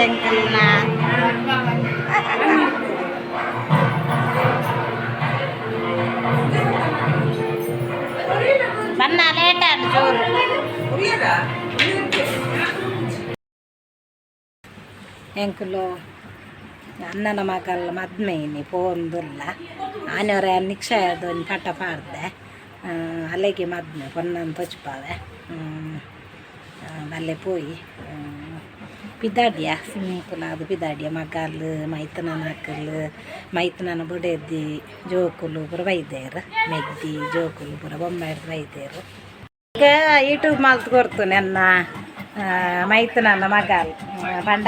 ಎಂಕಲ್ನ ಬನ್ನ ಲೇಟ್ ಆಂಡ್ ಜೋರು. ಎಂಕುಲು ಅಣ್ಣನ ಮಗಲ್ ಮದ್ಮೆ ಇನಿ ಪೋಂದುಲ್ಲ. ಆನೆವರ ನಿಕ್ಷಯದ ಒಂಜಿ ಪಟ ಪಾಡ್ದೆ. ಅಲೆಗೆ ಮದ್ಮೆ ಪೊನ್ನನ್ ತೊಚ್ಪಾವೆ. ಬಲ್ಲೆ ಪೋಯಿ ಪಿದಾಡ್ಯ, ಸಿಂಪಲ್ ಆದ್ ಪಿದಾಡ್ಯ. ಮಗಲ್, ಮೈತನನ ಅಕಲ್, ಮೈತನನ ಬುಡೆದಿ, ಜೋಕುಲು ಪೂರ ಬೈದೇರು. ಮೆಗ್ದಿ ಜೋಕುಲು ಪೂರ ಬೊಂಬಾಯಿಡ್ದ್ ಬೈದೇರು. ಈಗ ಯೂಟ್ಯೂಬ್ ಮಲ್ತ್ ಕೊರ್ತು ನೆನ್ನ ಮೈತನನ ಮಗಲ್. ಪಂಡ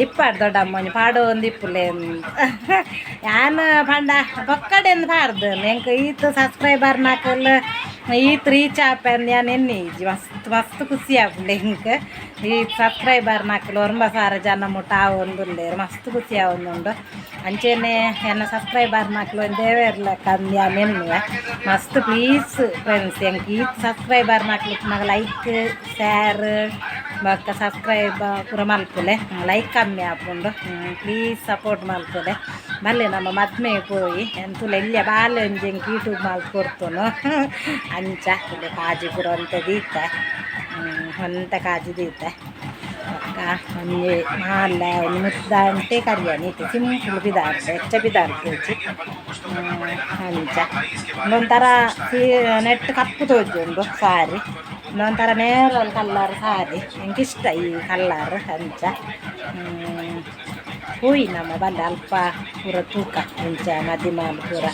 ಇಪ್ಪಾಡ್ ದೊಡ್ಡಮ್ಮ ಒಂಜಿ ಪಾಡೊಂದು ಇಪ್ಪುಲೆ. ಯಾನ್ ಪಂಡ ಬೊಕ್ಕಡೆಂದು ಪಾಡ್ದು ಎಂಕ್ ಈತ್ ಸಬ್ಸ್ಕ್ರೈಬರ್ ನಕಲ್ ಈತ್ ರೀಚ್ ಆಪೆಂದು ಯಾನ್ ಎನ್ನಿ ಇಜ್ಜಿ. ಮಸ್ತ್ ಮಸ್ತ್ ಖುಷಿ ಆಪುಂಡು ಎಂಕ್. ಈ ಸಬ್ಸ್ಕ್ರೈಬರ್ ನಕಲ್ 9,000 ಜನ ಮುಟ್ಟ ಆವೊಂದುಲ್ಲೆರ್, ಮಸ್ತ್ ಖುಷಿ ಆವೊಂದುಂಡು. ಅಂಚೆನೆ ಎನ್ನ ಸಬ್ಸ್ಕ್ರೈಬರ್ ನಕಲು ಒಂಜಿ ದೇವೆರ್ ಲೆಕ್ಕ ಅಂದ್ ಯಾನ್ ಎನ್ನುವೆ. ಮಸ್ತ್ ಪ್ಲೀಸ್ ಫ್ರೆಂಡ್ಸ್, ಎಂಕ್ ಈತ್ ಸಬ್ಸ್ಕ್ರೈಬರ್ ನಕಲು ನಗ ಲೈಕ್, ಶೇರ್ ಬೊಕ್ಕ ಸಬ್ಸ್ಕ್ರೈಬ್ ಪೂರ ಮಲ್ಪುಲೆ. ಲೈಕ್ ಕಮ್ಮಿ ಆಪುಂಡು, ಪ್ಲೀಸ್ ಸಪೋರ್ಟ್ ಮಲ್ಪುಲೆ. ಬಲ್ಲೆ ನಮ್ಮ ಮದ್ಮೆ ಪೋಯಿ ಎಂತುಲ ಎಲ್ಯ ಬಾಲೆ ಒಂಜಿ ಎಂಕ್ ಯೂಟ್ಯೂಬ್ ಮಲ್ತ್ ಕೊರ್ತುನು. ಅಂಚ ಇಲ್ಲಿ ಕಾಜಿ ಪೂರ ಒಂತೆ ದೀತೆ, ಒಂತೆ ಕಾಜಿ ದೀತೆ. ಬೊಕ್ಕ ಒಂಜಿ ಮಾಲೆ, ಒಂಜಿ ಮುದ್ದಾಂಟೆ ಕರಿಯಾನಿ ಇತ್ತೆ. ಸಿಂಪಲ್ ಪಿದಾಡ್ಡೆ, ಹೆಚ್ಚ ಪಿದಾಡ್ಪುಜಿ. ಅಂಚ ಒಂಥರ ನೆಟ್ ಕಪ್ಪು ತೋಜುಂಡು ಸಾರಿ, ಒಂಥರ ನೇರಲ್ ಕಲ್ಲರ್ ಸಾರಿ. ಎಂಕ್ ಇಷ್ಟ ಈ ಕಲ್ಲರ್. ಅಂಚ ಪೋಯಿ ನಮ್ಮ ಬಲ್ಲೆ ಅಲ್ಪ ಪೂರ ತೂಕ ಎಂಚ ಮದಿಮಾಲ್ ಪೂರ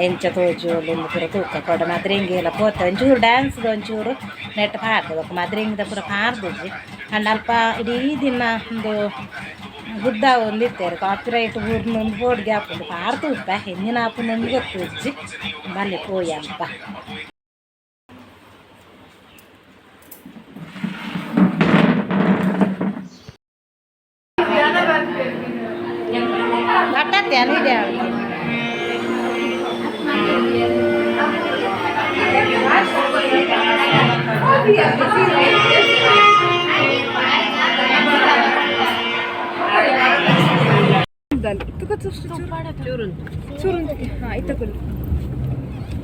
ಎಂಚ ತೋಜುಲು ಪೂರ ತೂಕ ಕೊಡ. ಮದ್ರಿಂಗಿಲ ಪೋತೆ, ಒಂಚೂರು ಡ್ಯಾನ್ಸ್ದ ಒಂಚೂರು ನೆಟ್ ಪಾಡ್ದೆ. ಬೊಕ್ಕ ಮದ್ರಿಂಗಿದ ಪೂರ ಪಾಡ್ದಿಜ್ಜಿ. ಅಂಡ ಅಲ್ಪ ಇಡೀ ದಿನ ಒಂದು ಗುದ್ದ ಒಂದು ಇತ್ತೇರು, ಕಾಪಿರೈಟ್ ಬೂರ್ನ ಒಂದು ಬೋರ್ಡ್ಗೆ ಆಪುಂಡು. ಪಾಡ್ದು ಉಪ್ಪ ಎಂಜಿನ ಆಪುಂಡು ಒಂದು ಗೊತ್ತುಜ್ಜಿ. ಬಲ್ಲೆ ಪೋಯಿ ಅಲ್ಪ. ಬಟ್ಟತ್ತೆ ವಿಡಿಯೋ.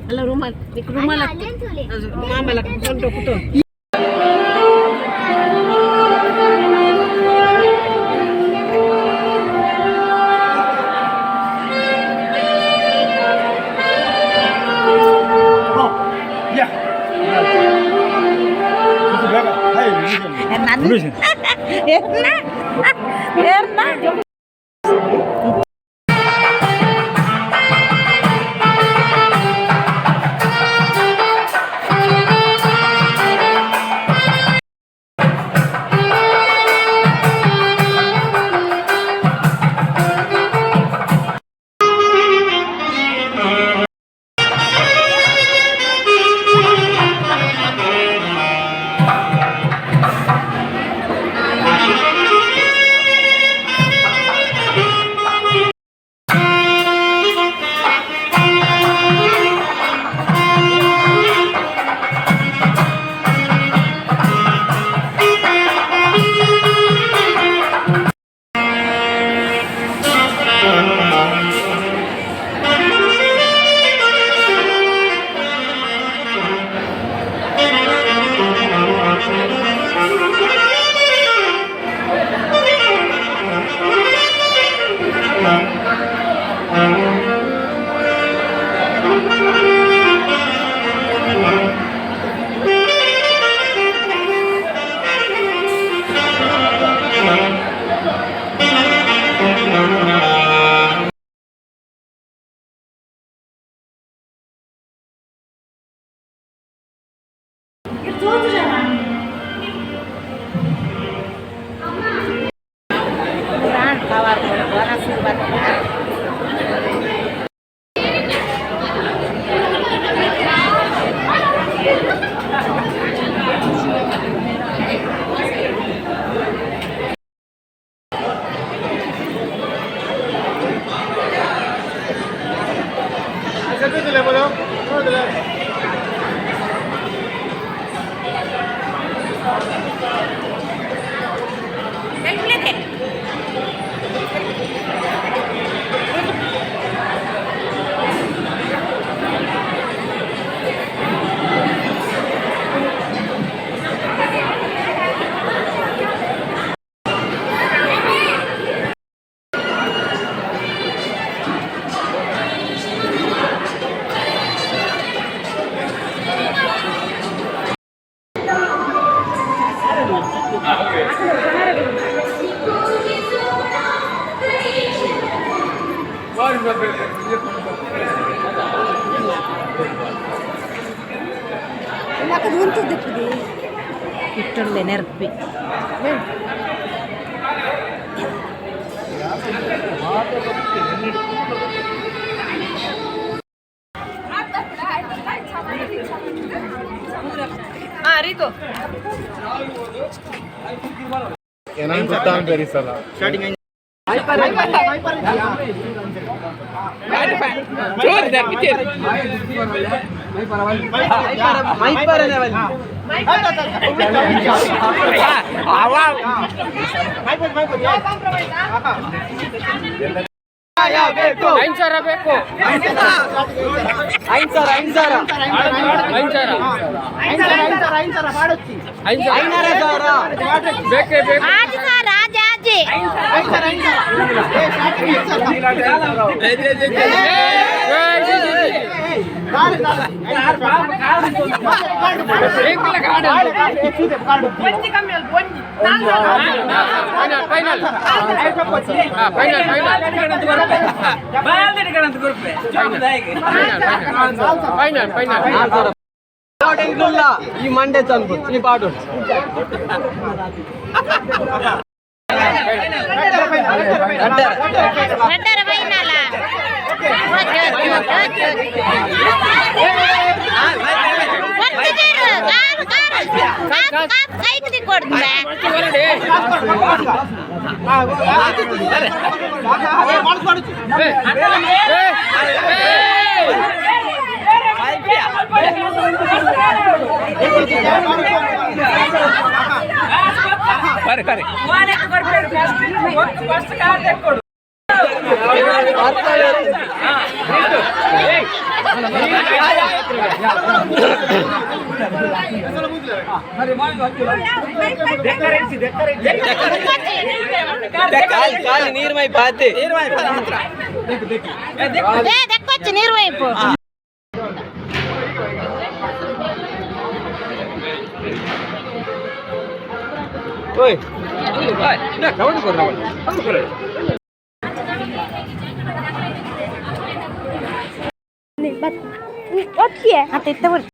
ಅಲ್ಲ, ರೂಮಾಲ್ ರೂಮಾಲ್ ಮಾಮಲ ಸೊಂಟು ಕುಟು. ಏರ್ನ. ಉಲ್ಲೆ ನೆರ್ಪಿ. ಏನಂತ ಗೊತ್ತಾಗ ಸಲ. ಐದು ಬೇಕು. ಐದು ಸಾವಿರ, ಐದು ಸಾವಿರ, ಐದು ಸಾವಿರ, ಐದು ಸಾವಿರ ಬೇಕೇ ಬೇಕು. ಆಜಿ ಸರ್, ಆಜಿ ಆಜಿ. Final, final, final, final, final, final. ಈ ಮಂಡೆ ಚಂದ ಈ ಪಾಡು. ರಡ್ಡರ final. Okay okay okay. Car car ಕಾಪ್ ಕಾಪ್ ಕೈಗೆ ಕೊಡ್ತದೆ. ಖಾಲಿ ಖಾಲಿ ನೀರ್ಮೈ ಬಾತೆ. ಏ ದಕ್ಕೊಚ್ಚು ನೀರು ವೈಪು. ಓಯ್. ಅತ್ತ ಇತ್ತ ಬಿಡು.